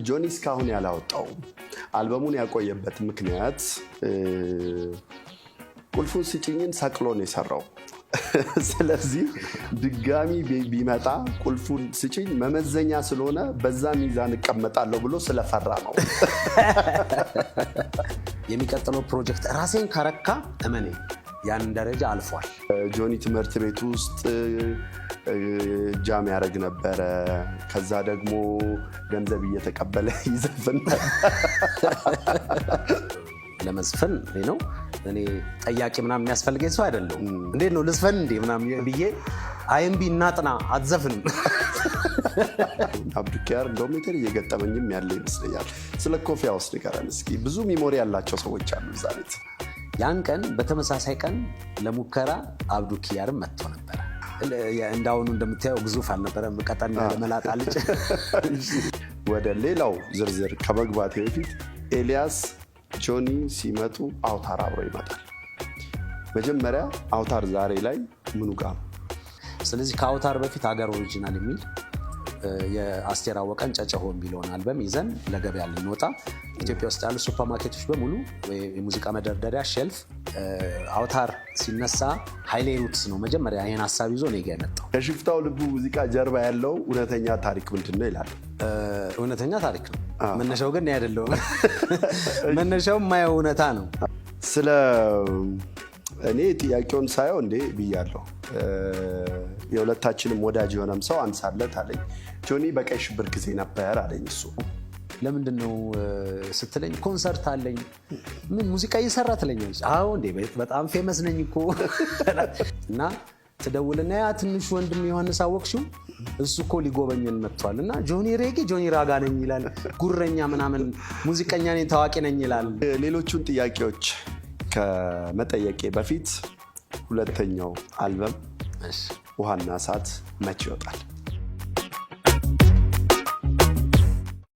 ጆኒ እስካሁን ያላወጣው አልበሙን ያቆየበት ምክንያት ቁልፉን ስጭኝን ሰቅሎ ነው የሰራው። ስለዚህ ድጋሚ ቢመጣ ቁልፉን ስጭኝ መመዘኛ ስለሆነ በዛ ሚዛን እቀመጣለሁ ብሎ ስለፈራ ነው። የሚቀጥለው ፕሮጀክት ራሴን ካረካ እመኔ ያንን ደረጃ አልፏል። ጆኒ ትምህርት ቤት ውስጥ jam ያደርግ ነበረ። ከዛ ደግሞ ገንዘብ እየተቀበለ ይዘፍን ነበር። ለመዝፈን ነው እኔ ጠያቂ ምናምን የሚያስፈልገኝ ሰው አይደለሁም። እንዴት ነው ልዝፈን እንዴ ምናምን ብዬ አይምቢ እናጥና አትዘፍንም። አብዱኪያር እንደውም የተለየ ገጠመኝም ያለ ይመስለኛል። ስለ Coffee House ንገረን እስኪ። ብዙ memory ያላቸው ሰዎች አሉ እዛ ቤት። ያን ቀን በተመሳሳይ ቀን ለሙከራ አብዱ ኪያርም መጥቶ ነበረ። እንዳሁኑ እንደምታየው ግዙፍ አልነበረም። ቀጠን ያለ መላጣ ልጅ። ወደ ሌላው ዝርዝር ከመግባቴ በፊት ኤልያስ ጆኒ ሲመጡ አውታር አብሮ ይመጣል። መጀመሪያ አውታር ዛሬ ላይ ምኑ ጋር ነው? ስለዚህ ከአውታር በፊት ሀገር ኦሪጂናል የሚል የአስቴር አወቀን ጨጨሆ የሚለውን አልበም ይዘን ለገበያ ልንወጣ ኢትዮጵያ ውስጥ ያሉ ሱፐርማርኬቶች በሙሉ የሙዚቃ መደርደሪያ shelf አውታር ሲነሳ ሀይሌ ሩትስ ነው መጀመሪያ ይህን ሀሳብ ይዞ እኔ ጋ የመጣው። ከሽፍታው ልቡ ሙዚቃ ጀርባ ያለው እውነተኛ ታሪክ ምንድን ነው ይላል። እውነተኛ ታሪክ ነው። መነሻው ግን እኔ አይደለሁም። መነሻው የማየው እውነታ ነው። ስለ እኔ ጥያቄውን ሳየው እንዴ ብያለሁ። የሁለታችንም ወዳጅ የሆነም ሰው አንሳለት አለኝ። ጆኒ በቀይ ሽብር ጊዜ ነበር አለኝ እሱ። ለምንድን ነው ስትለኝ ኮንሰርት አለኝ። ምን ሙዚቃ እየሰራ ትለኛለች። አዎ እንዴ በጣም famous ነኝ እኮ። እና ትደውልና ያ ትንሹ ወንድም ዮሐንስ አወቅሽው እሱ እኮ ሊጎበኘን መጥቷል እና ጆኒ ሬጌ ጆኒ ራጋ ነኝ ይላል። ጉረኛ ምናምን ሙዚቀኛ ነኝ ታዋቂ ነኝ ይላል። ሌሎቹን ጥያቄዎች ከመጠየቄ በፊት ሁለተኛው አልበም ውሃና እሳት መቼ ይወጣል?